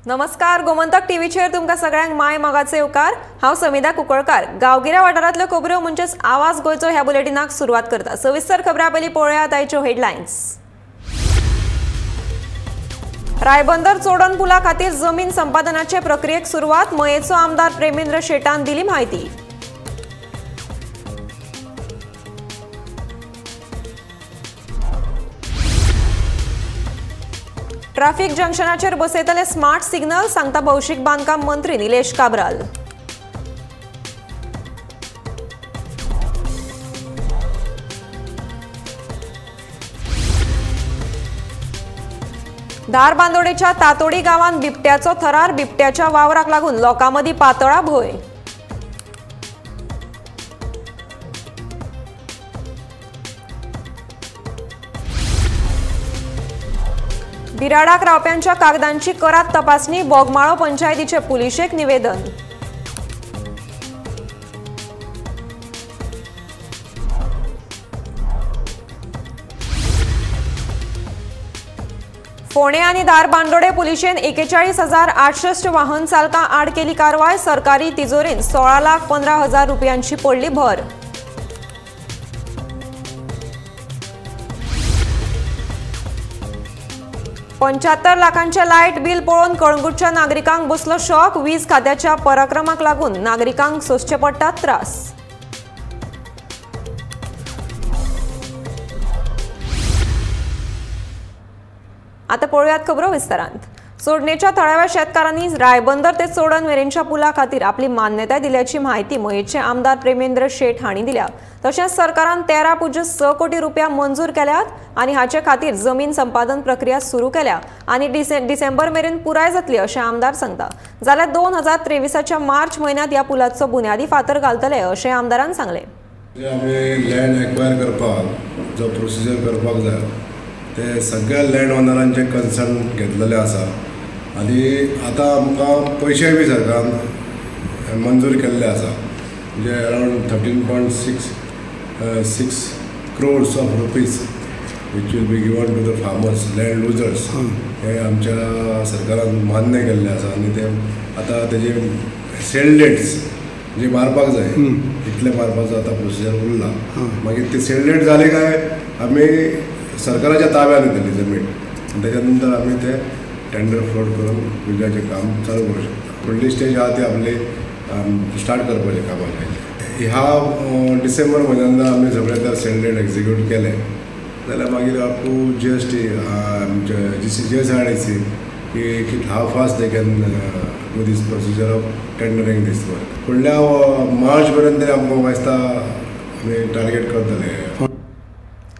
नमस्कार, गोमंतक टीव्हीचेर तुमकां सगळ्यांक my मोगाचे येवकार। हांव समिधा कुंकळकार। गांवगिऱ्या वाठारांतल्यो खबरो म्हणजेच आवाज गोंयचो ह्या बुलेटिनाक सुरवात करता। सविस्तर खबरां पयलीं पळोवया आयच्यो हेडलायन्स। रायबंदर चोडण पुला खातीर जमीन संपादनाचे प्रक्रियेक सुरवात, मयेचो आमदार प्रेमेंद्र शेटान दिली म्हायती। ट्राफिक जंक्शनाचेर बसयतले स्मार्ट सिग्नल, सांगता भौशीक बांदकाम मंत्री निलेश काब्राल। धारबांदोडेच्या तातोडी गावान बिबट्याचो थरार, बिबट्याच्या वावराक लागून लोकांमदीं पातळा भंय। बिराडाक रावप्यांच्या कागदांची करात तपासणी, बोगमाळो पंचायतीचे पुलिशेक निवेदन। फोंडें आनी धारबांदोडे पुलिशेन 41,868 वाहन चालकां आड केली कारवाय, सरकारी तिजोरेन 16,15,000 रुपयांची पडली भर। 75 लाखांचे लायट बिल पळोवन कळंगूटच्या नागरिकांक बसलो शॉक, वीज खात्याच्या पराक्रमाक लागून नागरिकांक सोंसचे पडटात त्रास। आता पळोवयात खबरो विस्तारांत। चोडणेच्या थळाव्या शेतकारांनी रायबंदर ते चोडण मेरेनच्या पुला खातीर आपली मान्यताय दिल्याची म्हायती मयेचे आमदार प्रेमेंद्र शेट हांणी दिल्या। तशेंच सरकारान 13.6 कोटी रुपया मंजूर केल्यात आनी हाचे खातीर जमीन संपादन प्रक्रिया सुरू केल्या आनी डिसेंबर मेरेन पुराय जातली अशें आमदार सांगता। जाल्यार 2023च्या मार्च म्हयन्यांत ह्या पुलाचो बुन्यादी फातर घालतले अशें आमदारान सांगलें। आमी लँड एक्वायर करपाक जो प्रोसिजर करपाक जाय ते सगळ्या लँड ओनरांचे कन्सर्न घेतलेले आसा आनी आतां आमकां पयशे बी सरकारान मंजूर केल्ले आसा, म्हणजे around 13.66 crores of rupees which will be given to the farmers, land losers, हे आमच्या सरकारान मान्य केल्लें आसा आनी ते आतां तेजे सेल डेट्स जे मारपाक जाय तितले मारपाचो आतां प्रोसिजर उरला। मागीर ते सेल डेट जाले काय आमी सरकाराच्या ताब्यान येतली जमीन, तेच्या नंतर आमी ते टेंडर फ्लोट करून ब्रिजाचें काम चालू करूं शकता। फुडली स्टेज आहा ती आपली स्टार्ट करपाचें कामाचें। ह्या डिसेंबर म्हयन्यान आमी सगळे तर सेल डेट एक्झिक्यूट केले जाल्यार मागीर up to GST आमचे GSRDC की how fast they can do this procedure of tendering this work. फुडल्या मार्च पर्यंत तरी आमकां दिसता आमी टार्गेट करतले।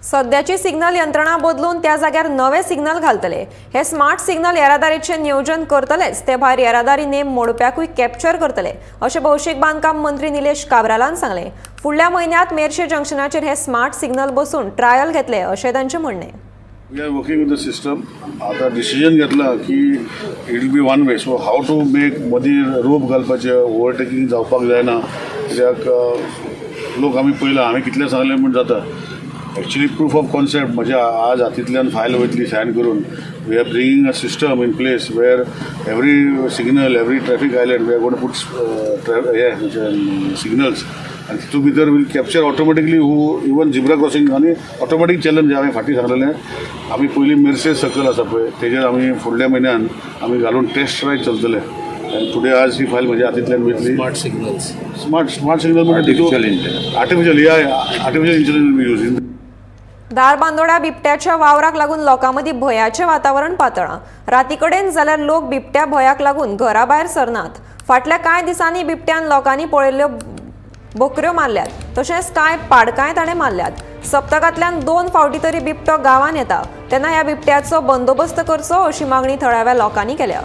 सद्याची सिग्नल यंत्रणा बदलून त्या जाग्यार नवे सिग्नल घालतले। हे स्मार्ट सिग्नल येरादारीचें नियोजन करतलेच, ते भायर येरादारी नेम मोडप्याकूय कॅप्चर करतले अशें भौशीक बांदकाम मंत्री निलेश काब्रालान सांगलें। फुडल्या म्हयन्यांत मेरशे जंक्शनाचेर हे स्मार्ट सिग्नल बसून ट्रायल घेतले अशें तांचें म्हणणें। We are working with the system. आतां डिसिजन घेतला की it will be one way, so how to make मदीं रोप घालपाचें, ओवरटेकींग जावपाक जायना, कित्याक लोक आमी पळयला आमी कितलें सांगलें म्हूण जाता। एक्चुअली प्रूफ ऑफ कॉन्सेप्ट म्हज्या आज हातींतल्यान फायल वयतली सायन करून। We are bringing a system in place where every signal, every traffic island we are gonna put हे सिग्नल्स आनी तितून भितर will capture automatically who even zebra crossing आनी ऑटोमॅटीक चॅलेंज हांवें फाटीं सांगलेलें। आमी पयलीं मेरसे सर्कल आसा पळय तेजेर आमी फुडल्या म्हयन्यान आमी घालून टेस्ट रायड चलतले आनी फुडें आज ही फायल म्हज्या हातींतल्यान वयतली। स्मार्ट सिग्नल्स, स्मार्ट सिग्नल म्हणजे artificial A I, artificial intelligence use. Dharbandora बिबट्याच्या वावराक लागून लोकांमदीं भंयाचें वातावरण पातळां। राती कडेन जाल्यार लोक बिबट्या भंयाक लागून घरा भायर सरनात। फाटल्या कांय दिसांनी बिबट्यान लोकांनी पळयल्ल्यो बकऱ्यो मारल्यात, तशेंच कांय पाडकांय ताणें मारल्यात। सप्तकांतल्यान 2 फावटी तरी बिबटो गांवांत येता, तेन्ना ह्या बिबट्याचो बंदोबस्त करचो अशी मागणी थळाव्या लोकांनी केल्या।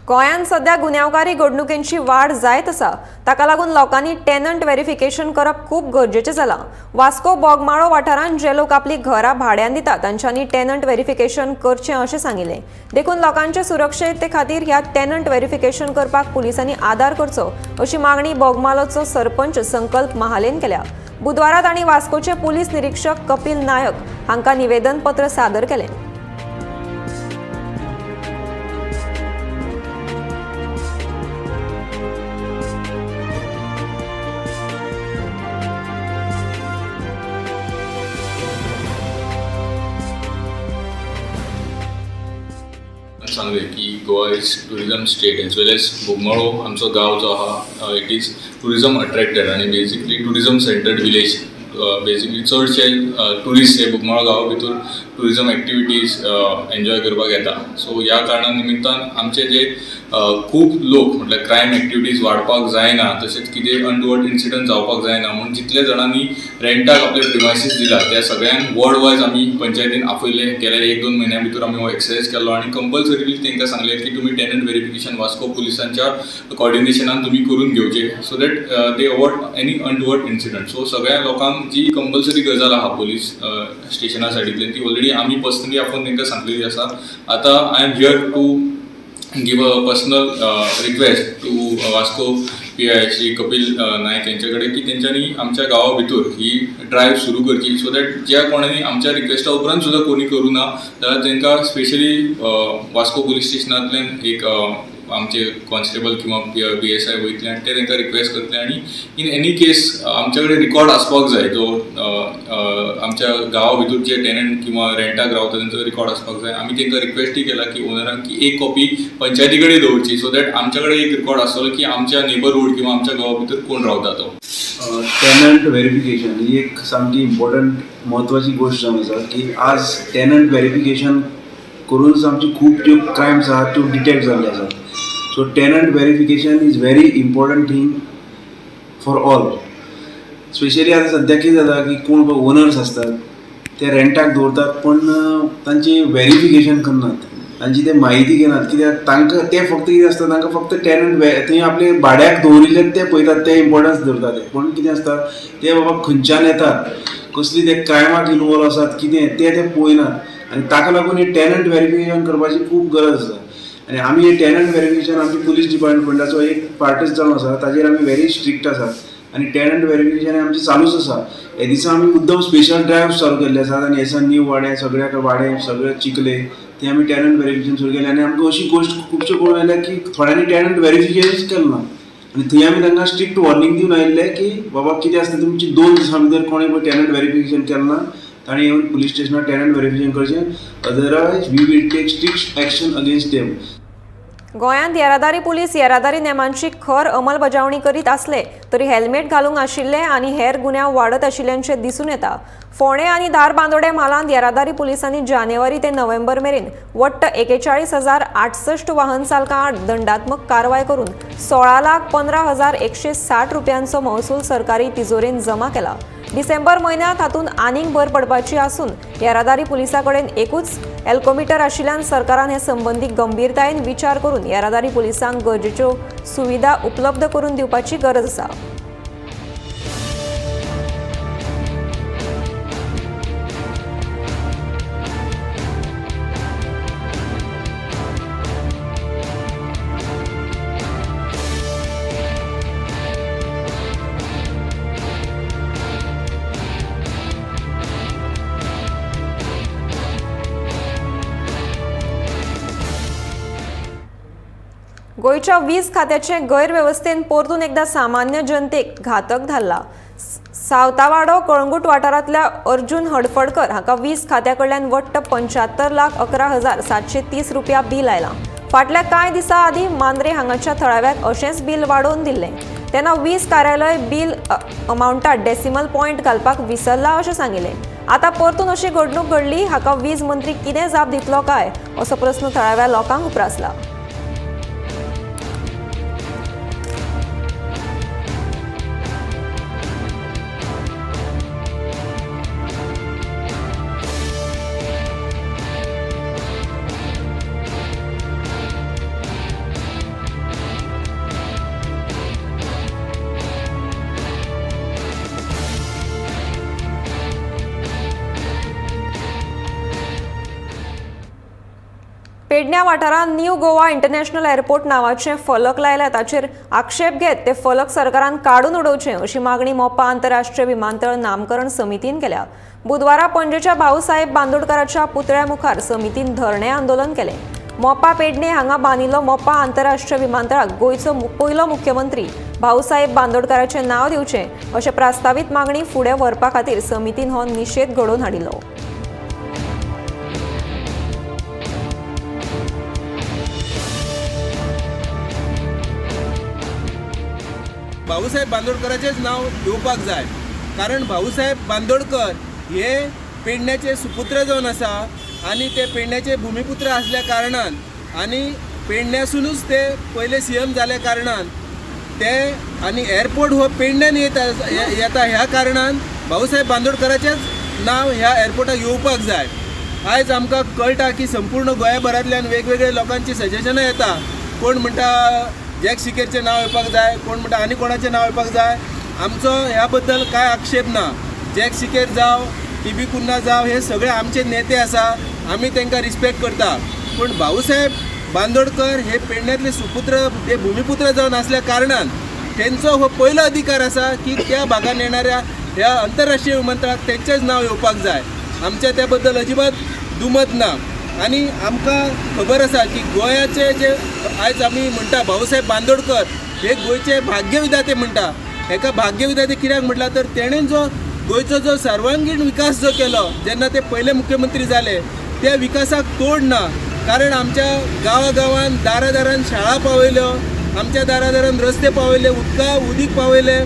गोंयांत सध्या गुन्यांवकारी घडणुकेंची वाड जायत आसा. ताका लागून लोकांनी टेनंट व्हेरिफिकेशन करप खूब गरजेचें जालां. वास्को बोगमाळो वाठारांत जे लोक आपली घरां भाड्यान दितात तांच्यांनी टेनंट व्हेरिफिकेशन करचें अशें सांगिल्लें. देखून लोकांचे सुरक्षेते खातीर ह्या टेनंट व्हेरिफिकेशन करपाक पुलिसांनी आदार करचो अशी मागणी बोगमालोचो सरपंच संकल्प महालेन केल्या. बुधवारा तांणी वास्कोचे पुलीस निरीक्षक कपिल नायक हांकां निवेदनपत्र सादर केलें. सांगले की Goa is tourism state as well as Bogmalo आमचो गांव जो आहा it is tourism attracted आनी basically tourism centred village. Basically चडशे ट्युरिस्ट हे बोगमाळो गांवा भितर ट्युरिजम एक्टिविटीज एन्जॉय करपाक येता. सो ह्या कारणां निमित्तान आमचे जे खूब लोक म्हटल्यार क्रायम एक्टिविटीज वाडपाक जायना तशेंच कितें अनटुवर्ड इन्सिडंट जावपाक जायना म्हूण जितले जाणांनी रेंटाक आपले प्रिमायसीस दिला त्या सगळ्यांक वॉर्ड वायज आमी पंचायतीन आपयले. गेल्या 1-2 म्हयन्या भितर आमी हो एक्सरसायज केलो आनी कंपल्सरीली तांकां सांगलें की तुमी टेनंट व्हेरिफिकेशन वास्को पुलिसांच्या कॉर्डिनेशनान तुमी करून घेवचें so that they avoid any untoward incident. So सगळ्या लोकांक जी कंपल्सरी गजाल आहा पुलीस स्टेशना सायडींतल्यान ती ऑलरेडी आमी पर्सनली आपोवन तांकां सांगलेली आसा. आतां I am here to give a personal request to Vasco PI Shri Kapil Naik यांचे कडेन की तेंच्यांनी आमच्या गांवा भितर ही ड्रायव्ह सुरू करची सो that ज्या कोणानी आमच्या रिक्वेस्टा उपरांत सुद्दां कोणी करूं ना जाल्यार तांकां स्पेशली वास्को पुलीस स्टेशनांतल्यान एक आमचे कॉन्स्टेबल किंवा PSI वयतले आनी ते तांकां रिक्वेस्ट करतले आनी इन एनी केस आमचे कडेन रिकॉर्ड आसपाक जाय जो आमच्या गांवा भितर जे टेनंट किंवा रेंटाक रावता तेंचो रिकॉर्ड आसपाक जाय. आमी तांकां रिक्वेस्टूय केला की ओनरांक की एक कॉपी पंचायती कडेन दवरची सो that आमच्या कडेन एक रिकॉर्ड आसतलो की आमच्या नेबरहूड किंवा आमच्या गांवा भितर कोण रावता तो. टेनंट व्हेरिफिकेशन ही एक सामकी इम्पॉर्टंट म्हत्वाची गोश्ट जावन आसा की आज टेनंट व्हेरिफिकेशन करूनच आमची खूब ज्यो क्रायम्स आहात त्यो डिटेक्ट जाल्ले आसात. So tenant verification is very important thing for all. Specially आतां सद्याक कितें जाता की कोण ओनर्स आसतात ते रेंटाक दवरतात पण तांची व्हेरिफिकेशन करनात, तांची ते म्हायती घेनात कित्याक तांकां ते फक्त कितें आसता तांकां फक्त टेनंट थंय आपले भाड्याक दवरिल्ले ते पळयतात, ते इम्पॉर्टन्स दवरतात ते. पूण कितें आसता ते बाबा खंयच्यान येतात, कसली ते क्रायमाक इनवॉल्व आसात कितें ते ते पळयनात आनी ताका लागून हे टेनंट व्हेरिफिकेशन करपाची खूब गरज आसा. आनी आमी हे टेनंट व्हेरिफिकेशन आमचे पुलीस डिपार्टमेंटाचो एक पार्टच जावन आसा, ताजेर आमी व्हेरी स्ट्रिक्ट आसात आनी टेनंट व्हेरिफिकेशन हें आमचें चालूच आसा. हे दिसा आमी मुद्दम स्पेशल ड्रायव्ह चालू केल्ले आसात आनी हे दिसा न्यू वाडे सगळ्या वाडे सगळे चिखले ते आमी टेनंट व्हेरिफिकेशन सुरू केलें आनी आमकां अशी गोश्ट खुबश्यो कळून आयल्या की थोड्यांनी टेनंट व्हेरिफिकेशन केलें ना आनी थंय आमी तांकां स्ट्रिक्ट वॉर्निंग दिवन आयिल्ले की बाबा कितें आसता तुमची 2 दिसां भितर कोणें पळय टेनंट व्हेरिफिकेशन केलें ना ताणें येवन पुलीस स्टेशनार टेनंट व्हेरिफिकेशन करचें, otherwise we will take strict action against them. गोंयांत येरादारी पुलीस येरादारी नेमांची खर अंमलबजावणी करीत आसले तरी हेल्मेट घालूंक आशिल्ले आनी हेर गुन्यांव वाडत आशिल्ल्याचें दिसून येता. फोंडें आनी धारबांदोडें म्हालांत येरादारी पुलिसांनी जानेवारी ते नोव्हेंबर मेरेन वट्ट 41,068 वाहन चालकां आड दंडात्मक कारवाय करून 16,15,160 रुपयांचो महसूल सरकारी तिजोरेन जमा केला. डिसेंबर म्हयन्यांत हातूंत आनीक भर पडपाची आसून येरादारी पुलिसां कडेन एकूच एल्कोमिटर आशिल्ल्यान सरकारान हे संबंदी गंभीरतायेन विचार करून येरादारी पुलिसांक गरजेच्यो सुविधा उपलब्ध करून दिवपाची गरज आसा. गोंयच्या वीज खात्याचे गैरवेवस्थेन परतून एकदा सामान्य जनतेक घातक धाडला. सावतावाडो कळंगूट वाठारांतल्या अर्जुन हडफडकर हाका वीज खात्या कडल्यान वट्ट 75,11,730 रुपया बील आयलां. फाटल्या कांय दिसां आदीं मांद्रे हांगाच्या थळाव्याक अशेंच बील वाडोवन दिल्लें. तेन्ना वीज कार्यालय बील अमावंटात डेसिमल पॉयंट घालपाक विसरला अशें सांगिल्लें. आतां परतून अशी घडणूक घडली हाका वीज मंत्री कितें जाप दितलो काय असो प्रस्न थळाव्या लोकांक उप्रासला. पेडण्या वाठारांत न्यू गोवा इंटरनॅशनल एअरपोर्ट नावाचे फलक लायला ताचेर आक्षेप घेत ते फलक सरकारान काडून उडोवचे अशी मागणी मोपा आंतरराष्ट्रीय विमानतळ नामकरण समितीन केल्या। बुधवारा पणजेच्या भाऊसाहेब बांदोडकराच्या पुतळ्या मुखार समितीन धरणे आंदोलन केले। मोपा पेडणे हांगा बांदिल्लो मोपा आंतरराष्ट्रीय विमानतळाक गोंयचो पयलो मुख्यमंत्री भाऊसाहेब बांदोडकराचें नांव दिवचें अशें प्रस्तावीत मागणी फुडें व्हरपा खातीर समितीन हो निशेध घडोवन हाडिल्लो। भाऊसाहेब बांदोडकराचेच नाव दिवपाक जाय, कारण भाऊसाहेब बांदोडकर हे पेडण्याचे सुपुत्र जावन आसा आनी ते पेडण्याचे भूमिपुत्र आसल्या कारणान आनी पेडण्यासूनच ते पयले सीएम जाल्या कारणान ते आनी एअरपोर्ट हो पेडण्यान येता ह्या कारणान भाऊसाहेब बांदोडकराचेच नांव ह्या एअरपोर्टाक येवपाक जाय। आयज आमकां कळटा की संपूर्ण गोंयभरांतल्यान वेगवेगळे लोकांची सजेशनां येता, कोण म्हणटा जॅक सिकेरचें नांव येवपाक जाय, कोण म्हणटा आनी कोणाचें नांव येवपाक जाय। आमचो ह्या बद्दल कांय आक्षेप ना। जॅक सिकेर जावं, टी बी कुन्हा जावं, हे सगळे आमचे नेते आसा, आमी तांकां रिस्पेक्ट करता, पूण भाऊसाहेब बांदोडकर हे पेडण्यांतले सुपुत्र, हे भूमिपुत्र जावन आसल्या कारणान तेंचो हो पयलो अधिकार आसा की त्या भागान येणाऱ्या ह्या अंतरराष्ट्रीय विमानतळाक तेंचेच नांव येवपाक जाय। आमच्या त्या बद्दल अजिबात दुमत ना आनी आमकां खबर आसा की गोंयाचे जे आयज आमी म्हणटा भाऊसाहेब बांदोडकर हे गोंयचे भाग्यविधाते म्हणटा, हेका भाग्यविधाते कित्याक म्हटलां तर तेणेन जो गोंयचो जो सर्वांगीण विकास जो केलो जेन्ना ते पयले मुख्यमंत्री जाले त्या विकासाक तोड ना, कारण आमच्या गांवागांवान दारादारान शाळा पावयल्यो, आमच्या दारादारान रस्ते पावयले, उदका उदीक पावयले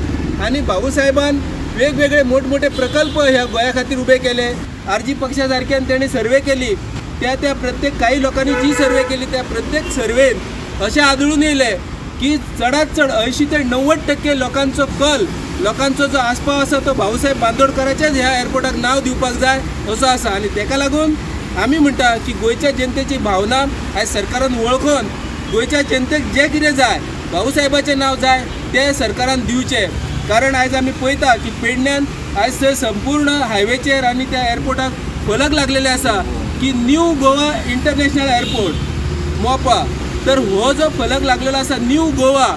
आनी भाऊसाहेबान वेगवेगळे मोठमोठे प्रकल्प ह्या गोंया खातीर उबे केले। आरजी पक्षा सारक्यान तेणें सर्वे केली, त्या त्या प्रत्येक काही लोकांनी जी सर्वे केली त्या प्रत्येक सर्वेन अशें आदळून येयलें की चडात चड 80 ते 90% लोकांचो कल, लोकांचो जो आस्पाव आसा तो भाऊसाहेब बांदोडकराच्याच ह्या एअरपोर्टाक नांव दिवपाक जाय असो आसा। आनी तेका लागून आमी म्हणटा की गोंयच्या जनतेची भावना आयज सरकारान वळखून गोंयच्या जनतेक जें कितें जाय, भाऊसाहेबाचें नांव जाय तें सरकारान दिवचें, कारण आयज आमी पळयता की पेडण्यान आयज थंय संपूर्ण हायवेचेर आनी त्या एअरपोर्टाक फलक लागलेले आसा की new Goa international airport Mopa. तर हो जो फलक लागलेलो आसा न्यू गोवा,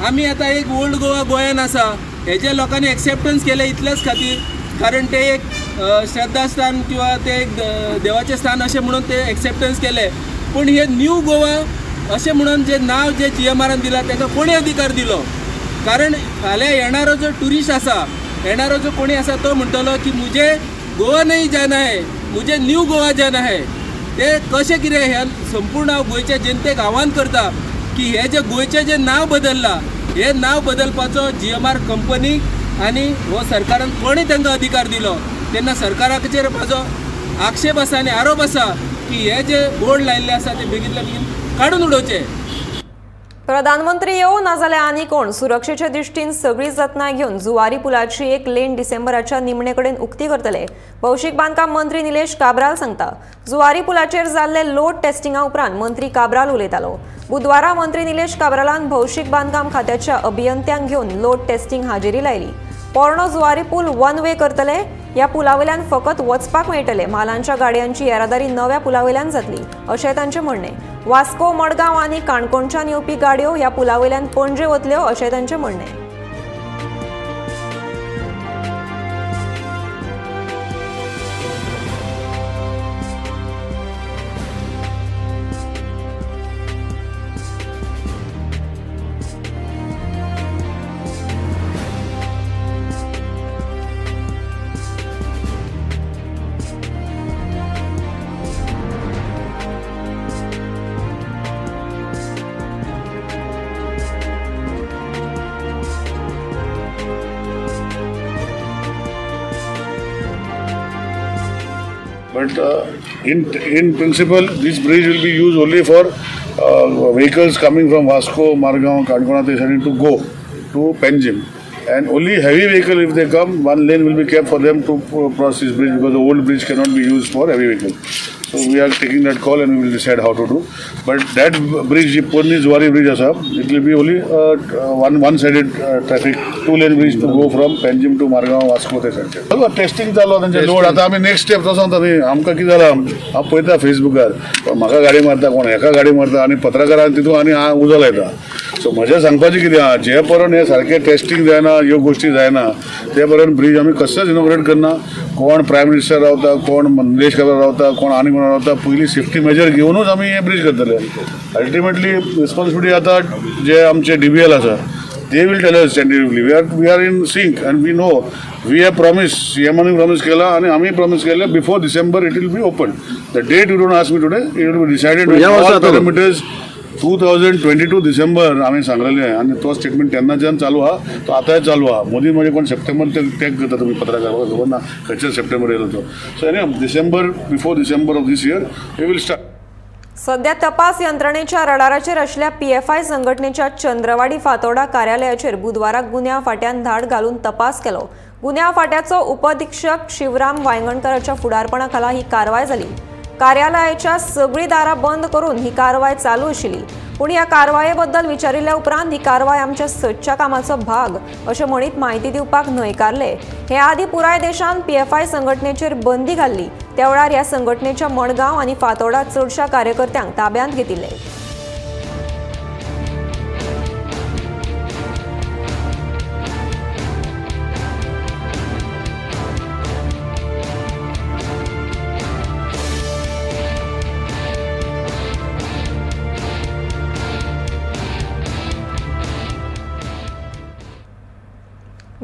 आमी आतां एक ओल्ड गोवा गोंयान आसा हेजे लोकांनी एक्सेप्टन्स केलें इतलेच खातीर, कारण ते एक श्रद्धास्थान किंवा ते एक देवाचें स्थान अशें म्हणून ते एक्सेप्टन्स केलें, पूण हे न्यू गोवा अशें म्हणून जे नांव जे जीएमआरान दिलां ताका कोणी अधिकार दिलो? कारण फाल्यां येणारो जो ट्युरिस्ट आसा, येणारो जो कोणी आसा तो म्हणटलो की मुझे गोवा नहीं जाना है, मुझे न्यू गोवा जाना है। ते कशें कितें हे संपूर्ण हांव गोंयच्या जनतेक आव्हान करता की हे जे गोंयचें जें नांव बदल्लां हे नांव बदलपाचो जीएमआर कंपनीक आनी हो सरकारान कोणी तांकां अधिकार दिलो तेन्ना सरकाराचेर म्हाजो आक्षेप आसा आनी आरोप आसा की हे जे बोर्ड लायिल्ले आसा ते बेगींतल्या बेगीन काडून उडोवचे। प्रधानमंत्री येवं नाजाल्यार आनी कोण, सुरक्षेच्या दृष्टीन सगळी जतनाय घेवन जुवारी पुलाची एक लेन डिसेंबराच्या निमणे कडेन उक्ती करतले, भौशीक बांदकाम मंत्री निलेश काब्राल सांगता। जुवारी पुलाचेर जाल्ले लोड टेस्टिंगा उपरांत मंत्री काब्राल उलयतालो। बुधवारा मंत्री निलेश काब्रालान भौशीक बांदकाम खात्याच्या अभियंत्यांक घेवन लोड टेस्टिंग हाजेरी लायली। पोरणो जुवारी पूल वन वे करतले, ह्या पुलावयल्यान फकत वचपाक मेळटले, म्हालांच्या गाडयांची येरादारी नव्या पुलावयल्यान जातली अशें तांचें म्हणणें। वास्को, मडगांव आनी काणकोणच्यान येवपी गाडयो ह्या पुलावयल्यान पणजे वतल्यो अशें तांचें म्हणणें। But in principle, this bridge will be used only for vehicles coming from Vasco, Margao, Kankona to go to Panjim. And only heavy vehicle if they come, one lane will be kept for them to cross this bridge because the old bridge cannot be used for heavy vehicle. So we are taking that call and we will decide how to do. But that bridge, the Porni Zuari bridge asa, it will be only one sided traffic, 2 lane bridge to go from Panjim to Margao, Vasco ते सारकें. Testing चालू आहा तेंचे load. आतां आमी next step तो सांगता न्ही, आमकां कितें जालां, हांव पळयता फेसबुकार म्हाका गाडी मारता कोण, हेका गाडी मारता आनी पत्रकारान तितून आनी उजो लायता. सो म्हजें सांगपाचें कितें आहा, जे पर्यंत हें सारकें टेस्टिंग जायना, ह्यो गोश्टी जायना, ते पर्यंत ब्रिज आमी कसलेच इनॉग्रेट करना. कोण प्रायम मिनिस्टर रावता, कोण निलेश काब्राल रावता, कोण आनी कोण रावता, पयलीं सेफ्टी मेजर घेवनूच आमी हें ब्रिज करतले. अल्टिमेटली रिस्पॉन्सिबिलिटी आतां जे आमचे DBL आसा, they will tell us tentatively. We are in sync and we know we have promise, सीएमानूय promise केला आनी आमी प्रॉमीस केलें before December it will be open. The date you don't ask me today, it will be decided with all parameters. 2022 December आमी सांगलेलें आनी तो statement तेन्नाच्यान चालू आहा, तो आतांय चालू आहा. मोदी म्हणजे कोण सप्टेंबर ते टॅग करता तुमी पत्रकार, म्हाका खबर ना खंयच्या सप्टेंबर येयलो तो. So any December, before December of this year we will start. सध्या तपास यंत्रणेच्या रडाराचेर आशिल्ल्या पीएफआय संघटनेच्या चंद्रवाडी फातोर्डा कार्यालयाचेर बुधवारा गुन्यांव फांट्यान धाड घालून तपास केलो. गुन्यांव फांट्याचो उपअधिक्षक शिवराम वायंगणकराच्या फुडारपणा खाला ही कारवाय जाली. कार्यालयाच्या सगळीं दारां बंद करून ही कारवाय चालू आशिल्ली. पूण ह्या कारवाये बद्दल विचारिल्ल्या उपरांत ही कारवाय आमच्या सदच्या कामाचो भाग अशें म्हणीत म्हायती दिवपाक न्हयकारले. हे आदीं पुराय देशान पीएफआय संघटनेचेर बंदी घाल्ली. त्या वेळार ह्या संघटनेच्या मडगांव आनी फातोर्डा चडशा कार्यकर्त्यांक ताब्यांत घेतिल्ले.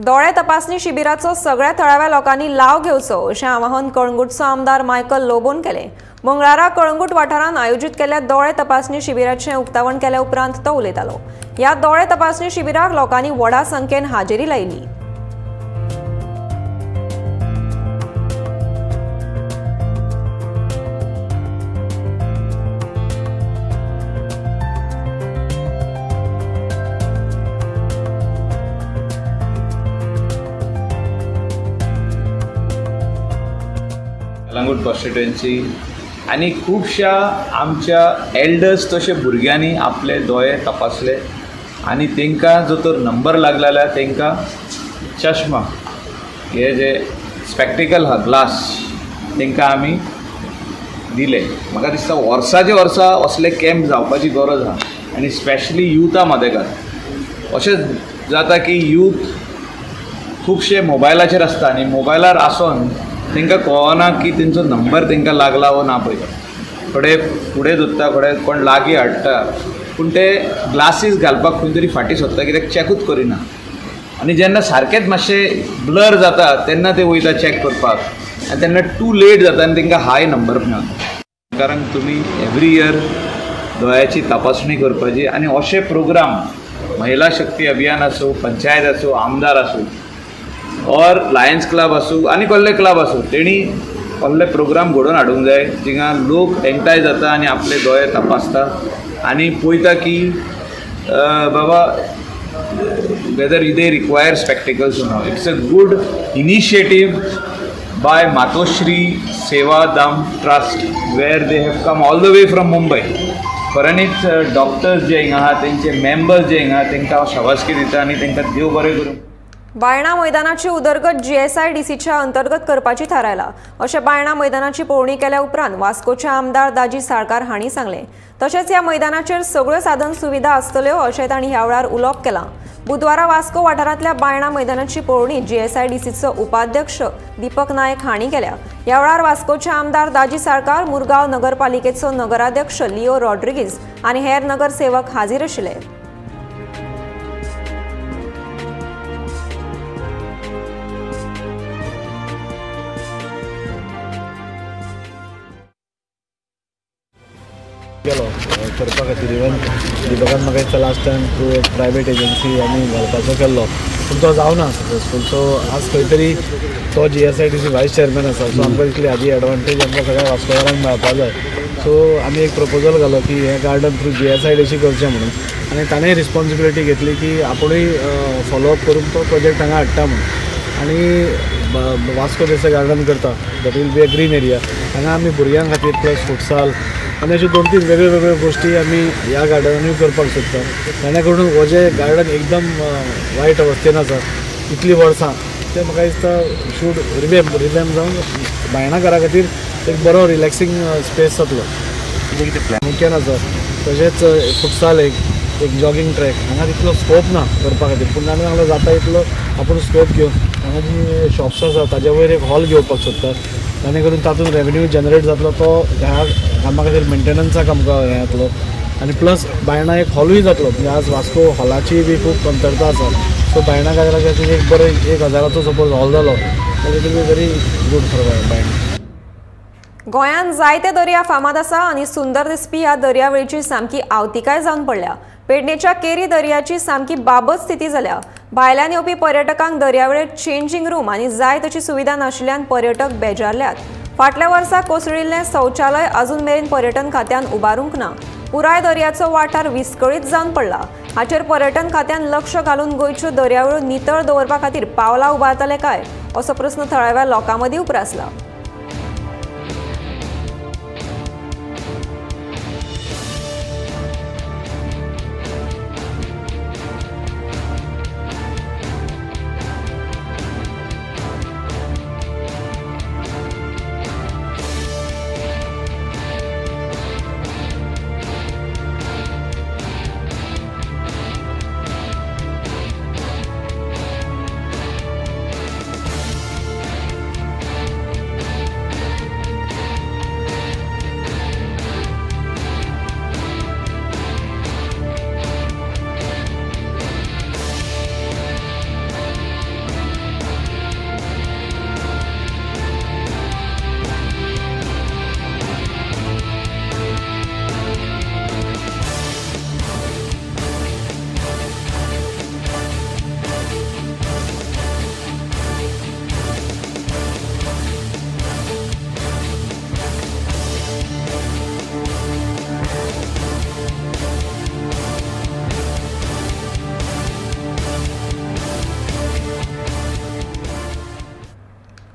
दोळे तपासणी शिबिराचो सगळ्या थळाव्या लोकांनी लाव घेवचो अशें आवाहन कळंगूटचो आमदार मायकल लोबोन केलें. मंगळारा कळंगूट वाठारांत आयोजीत केल्ल्या दोळे तपासणी शिबिराचें उक्तावण केल्या उपरांत तो उलयतालो. ह्या दोळे तपासणी शिबिराक लोकांनी व्हडा संख्येन हाजेरी लायली. कळंगूट कॉन्स्टिट्युएन्सी आनी खुबश्या आमच्या एल्डर्स तशे भुरग्यांनी आपले दोळे तपासले आनी तांकां जो तर नंबर लागला जाल्यार तांकां चश्मा हे जे स्पॅक्टिकल आहा ग्लास तांकां आमी दिले. म्हाका दिसता वर्साचे वर्सा असले कॅम्प जावपाची गरज आहा आनी स्पेशली युथा मदेकार. अशें जाता की यूथ खुबशे मोबायलाचेर आसता आनी मोबायलार आसून तांकां कळना की तेंचो नंबर तांकां लागला वो ना. पळय थोडे फुडें दोत्ता, थोडे कोण लागीं हाडटा, पूण ते ग्लासीस घालपाक खंय तरी फाटीं सोदता कित्याक चॅकूच करिना. आनी जेन्ना सारकेंच मातशें ब्लर जाता तेन्ना ते वयता चॅक करपाक आनी तेन्ना टू लेट जाता आनी तांकां हाय नंबर मेळटा. कारण तुमी एवरी इयर दोळ्याची तपासणी करपाची आनी अशे प्रोग्राम महिला शक्ती अभियान आसूं, पंचायत आसूं, आमदार आसूं और लायन्स क्लब आसूं आनी कसले क्लब आसूं, तेणी कसले प्रोग्राम घडोवन हाडूंक जाय जिंगा लोक एकठांय जाता आनी आपले दोळे तपासता आनी पळयता की बाबा whether they require spectacles or not. It's a good initiative by Matoshri Seva Dham Trust where they have come all the way from Mumbai. खऱ्यांनीच डॉक्टर्स जे हिंगा आहा तेंचे मेंबर्स जे हिंगा आहा तेंकां हांव शाबासकी दिता आनी तेंकां देव बरें करूं. बायणा मैदानाची उदरगत जीएसआयडीसीच्या अंतर्गत करपाची थारायला अशें बायणा मैदानाची पळोवणी केल्या उपरांत वास्कोचे आमदार दाजी साळकार हांणी सांगलें. तशेंच ह्या मैदानाचेर सगळ्यो साधन सुविधा आसतल्यो अशें तांणी ह्या वेळार उलोवप केलां. बुधवारा वास्को वाठारांतल्या बायणा मैदानाची पळोवणी जीएसआयडीसीचो उपाध्यक्ष दीपक नायक हांणी केल्या. ह्या वेळार वास्कोचे आमदार दाजी साळकार, मुरगांव नगरपालिकेचो नगराध्यक्ष लिओ रॉड्रिगीज आनी हेर नगरसेवक हाजीर आशिल्ले. गेलो करपा खातीर इवन दीपकान म्हाका दिसता last time through private agency आमी घालपाचो केल्लो, पूण तो जावना सक्सेसफूल. सो आज खंय तरी तो GSIDC vice chairman आसा, सो आमकां तितली हाजी एडवांटेज आमकां सगळ्या वास्कोकारांक मेळपा जाय. सो आमी एक प्रपोजल घालो की हें गार्डन थ्रू GSIDC करचें म्हणून आनी ताणें रिस्पॉन्सिबिलिटी घेतली की आपुणूय फॉलोअप करून तो प्रोजेक्ट हांगा हाडटा म्हणून. आनी वास्को जशें गार्डन करता that will be a green area, हांगा आमी भुरग्यां खातीर प्लस फुटसाल आनी अश्यो 2-3 वेगळ्यो वेगळ्यो गोश्टी आमी ह्या गार्डनानूय करपाक सोदता, जेणे करून हो जें गार्डन एकदम वायट अवस्थेन आसा इतलीं वर्सां तें म्हाका दिसता should revamp जावन बायणा खातीर एक बरो रिलॅक्सींग स्पेस जातलो. मुख्यान आसा तशेंच फुटसाल एक जॉगींग ट्रॅक हांगा तितलो स्कोप ना करपा खातीर, पूण आमी हांगा जाता इतलो आपूण स्कोप घेवन हांगा जी शॉप्स आसा ताजे वयर एक हॉल घेवपाक सोदता, जाणे करून तातूंत रेवेन्यू जनरेट जातलो तो ह्या कामा खातीर मेंटेनन्साक आमकां हें जातलो आनी प्लस बायणा एक हॉलूय जातलो. म्हणजे आज वास्को हॉलाची बी खूब कमतरता आसा, सो बायणा खातीर एक बरो 1000चो सपोज हॉल जालो जाल्यार it will be very good for Baina. गोंयांत जायते दर्या फामाद आसा आनी सुंदर दिसपी ह्या दर्यावेळची सामकी आवतिकाय जावन पडल्या. पेडणेच्या केरी दर्याची सामकी बाबत स्थिती जाल्या. भायल्यान येवपी पर्यटकांक दर्यावेळेर चेंजींग रूम आनी जाय तशी सुविधा नाशिल्ल्यान पर्यटक बेजारल्यात. फाटल्या वर्सा कोसळिल्लें शौचालय अजून मेरेन पर्यटन खात्यान उबारूंक ना. पुराय दर्याचो वाठार विस्कळीत जावन पडला. हाचेर पर्यटन खात्यान लक्ष घालून गोंयच्यो दर्यावेळो नितळ दवरपा खातीर पावलां उबारतले काय असो प्रस्न थळाव्या लोकां मदीं उप्रासला.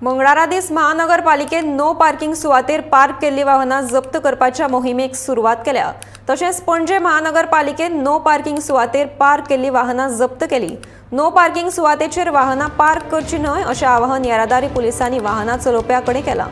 मंगळारा दीस महानगरपालिकेन नो पार्किंग सुवातेर पार्क केल्ली वाहनां जप्त करपाच्या मोहिमेक सुरवात केल्या. तशेंच पणजे महानगरपालिकेन नो पार्किंग सुवातेर पार्क केल्ली वाहनां जप्त केली. नो पार्किंग सुवातेचेर वाहनां पार्क करची न्हय अशें आवाहन येरादारी पुलिसांनी वाहनां चलोवप्यां कडेन केलां.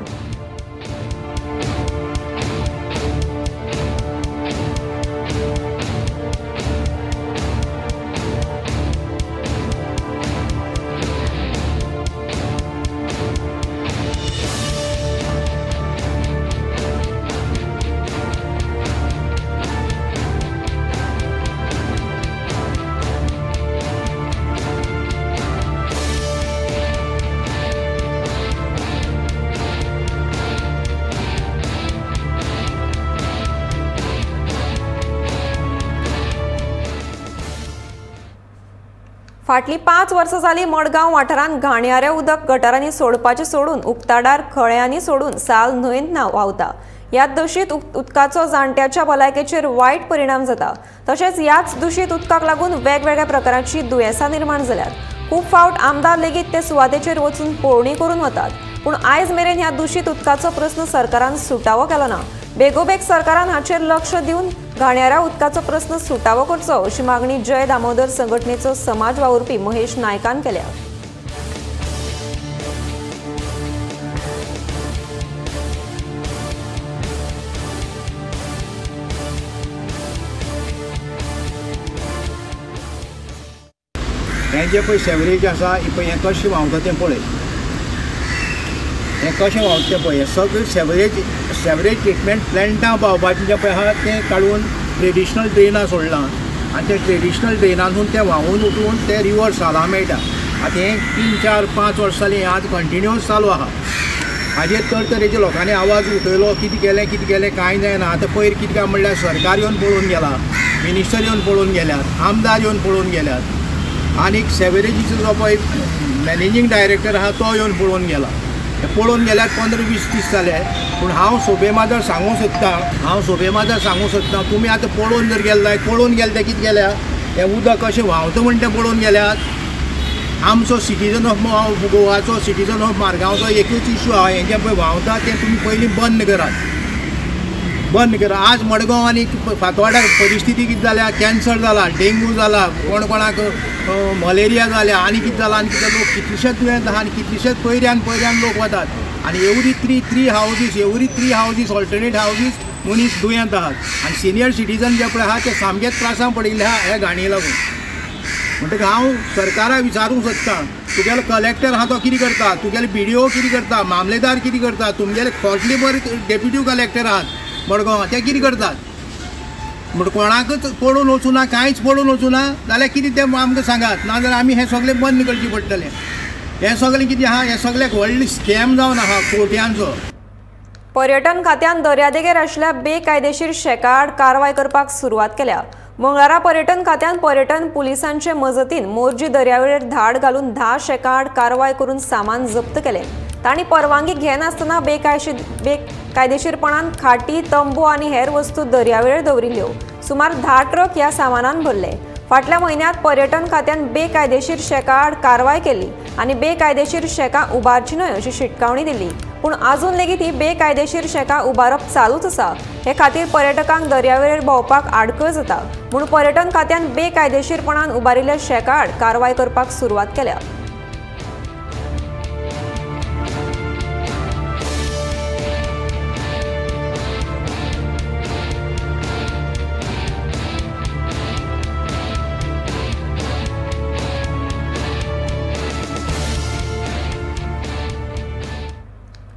फाटलीं 5 वर्सां जालीं मडगांव वाठारांत घाणयारें उदक गटारांनी सोडपाचें सोडून उक्ताडार खळ्यांनी सोडून साल न्हंयेंत व्हांवता. ह्या दुशीत उदकाचो जाणट्याच्या भलायकेचेर वायट परिणाम जाता. तशेंच ह्याच दुशीत उदकाक लागून वेगवेगळ्या प्रकाराचीं दुयेंसां निर्माण जाल्यात. खूब फावट आमदार लेगीत ते सुवातेचेर वचून पळोवणी करून वतात, पूण आयज मेरेन ह्या दुशीत उदकाचो प्रस्न सरकारान सुटावो केलो ना. बेगोबेग सरकारान हाचेर लक्ष दिवन घाणयाऱ्या उदकाचो प्रस्न सुटावो करचो अशी मागणी जय दामोदर संघटनेचो समाज वावुरपी महेश नायकान केल्या. हें जें पळय सेवरेज आसा पळय हें कशें व्हांवता तें पळय, हें कशें व्हांवता तें पळय, हें सगळें सेवरेज ट्रिटमेंट प्लॅन्टां पावपाचें जें पळय आहा तें काडून ट्रेडिशनल ड्रेनां सोडलां आनी ते ट्रेडिशनल ड्रेनांतून तें व्हांवून उठून तें रिवर सालां मेळटा. आतां हें 3, 4, 5 वर्सां जालीं हें आज कंटिन्यूस चालू आहा. हाजेर तरतरेच्या लोकांनी आवाज उठयलो, कितें केलें कितें केलें कांय जायना. आतां पयर कितें काय म्हणल्यार सरकार येवन पळोवन गेला, मिनिस्टर येवन पळोवन गेल्यात, आमदार येवन पळोवन गेल्यात, आनीक सेवरेजीचो जो पळय मॅनेजींग डायरेक्टर आहा तो येवन पळोवन गेला. हें पळोवन गेल्यार 15-20 दीस जाले. पूण हांव सोबे माजर सांगूंक सोदता, तुमी आतां पळोवन जर गेले जायत, पळोवन गेले ते कितें गेल्या, हें उदक कशें व्हांवता म्हण तें पळोवन गेल्यात. आमचो सिटीजन ऑफ गोवाचो, सिटीजन ऑफ मारगांवचो एकूच इशू आहा, हें जें पळय व्हांवता तें तुमी पयलीं बंद करात, बंद करा. आज मडगांव आनी फातवाड्यार परिस्थिती कितें जाल्या, कॅन्सर जाला, डेंगू जाला, कोण कोणाक मलेरिया जाल्या आनी कितें जालां आनी कितें, लोक कितलेशेच दुयेंत आहा आनी कितलेशेच पयऱ्यान पयऱ्यान लोक वतात. आनी every three houses, every three houses alternate houses मनीस दुयेंत आहात. आनी सिनियर सिटीजन जे पळय आहा ते सामकेच त्रासां पडिल्ले आहा ह्या घाणी लागून. म्हणटकीर हांव सरकाराक विचारूंक सोदतां, तुगेलो कलेक्टर आहा तो कितें करता, तुगेले BDO कितें करता, मामलेदार कितें करता, तुमगेले खोटली बर डेप्युटी कलेक्टर आहात मडगांव ते कितें करतात. म्हण कोणाकच पडून वचूना, कांयच पडून वचूना जाल्यार कितें तें आमकां सांगात, नाजाल्यार आमी हें सगळें बंद करचें पडटलें. हें सगळें कितें आहा, हें सगळ्याक व्हडलें स्कॅम जावन आहा कोट्यांचो. पर्यटन खात्यान दर्यादेगेर आशिल्ल्या बेकायदेशीर शेका आड कारवाय करपाक सुरवात केल्या. मंगळारा पर्यटन खात्यान पर्यटन पुलिसांचे मजतीन मोरजी दर्यावेळेर धाड घालून 10 शेका आड कारवाय करून सामान जप्त केलें. तांणी परवानगी घेनासतना बेकायदेशीरपणान खाटी, तंबू आनी हेर वस्तू दर्यावेळेर दवरिल्ल्यो. सुमार 10 ट्रक ह्या सामानान भरले. फाटल्या म्हयन्यांत पर्यटन खात्यान बेकायदेशीर शेका आड कारवाय केली आनी बेकायदेशीर शेकां उबारची न्हय अशी शिटकावणी दिली. पूण अजून लेगीत ही बेकायदेशीर शेकां उबारप चालूच आसा. हे खातीर पर्यटकांक दर्यावेळेर भोंवपाक आडखळ जाता म्हूण पर्यटन खात्यान बेकायदेशीरपणान उबारिल्ल्या शेकां आड कारवाय करपाक सुरवात केल्या.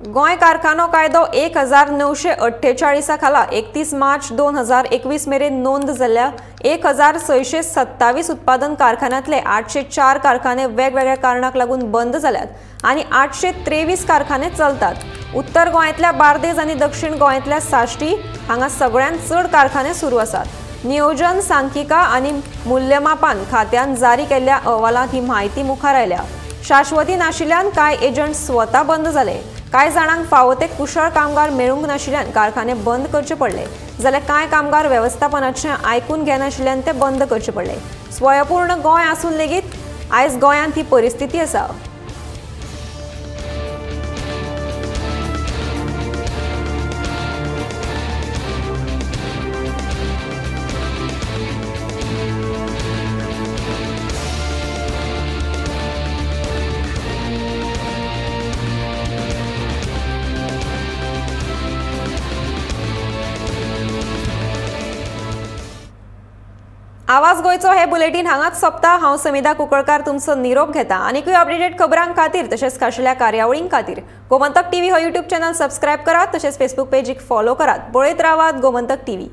गोंय कारखानो कायदो 1948 खाला 31 मार्च 2021 मेरेन नोंद जाल्ल्या 1627 उत्पादन कारखान्यांतले 804 कारखाने वेगवेगळ्या कारणाक लागून बंद जाल्यात आनी 823 कारखाने चलतात. उत्तर गोंयांतल्या बार्देज आनी दक्षिण गोंयांतल्या साश्टी हांगा सगळ्यांत चड कारखाने सुरू आसात. नियोजन, सांख्यिका आनी मूल्यमापन खात्यान जारी केल्ल्या अहवालांत ही म्हायती मुखार आयल्या. शाश्वती नाशिल्ल्यान कांय एजंट स्वता बंद जाले. कांय जाणांक फावो ते कुशळ कामगार मेळूंक नाशिल्ल्यान कारखाने बंद करचे पडले, जाल्यार कांय कामगार वेवस्थापनाचें आयकून घेनाशिल्ल्यान ते बंद करचे पडले. स्वयंपूर्ण गोंय आसून लेगीत आयज गोंयांत ही परिस्थिती आसा. आवाज गोंयचो हे बुलेटीन हांगाच सोंपता. हांव समिधा कुंकळकार तुमचो निरोप घेता. आनीकूय अपडेटेड खबरां खातीर तशेंच खाशेल्या कार्यावळीं खातीर गोमंतक टीव्ही हो यूट्यूब चॅनल सबस्क्रायब करात, तशेंच फेसबूक पेजीक फॉलो करात. पळयत रावात गोमंतक टीव्ही.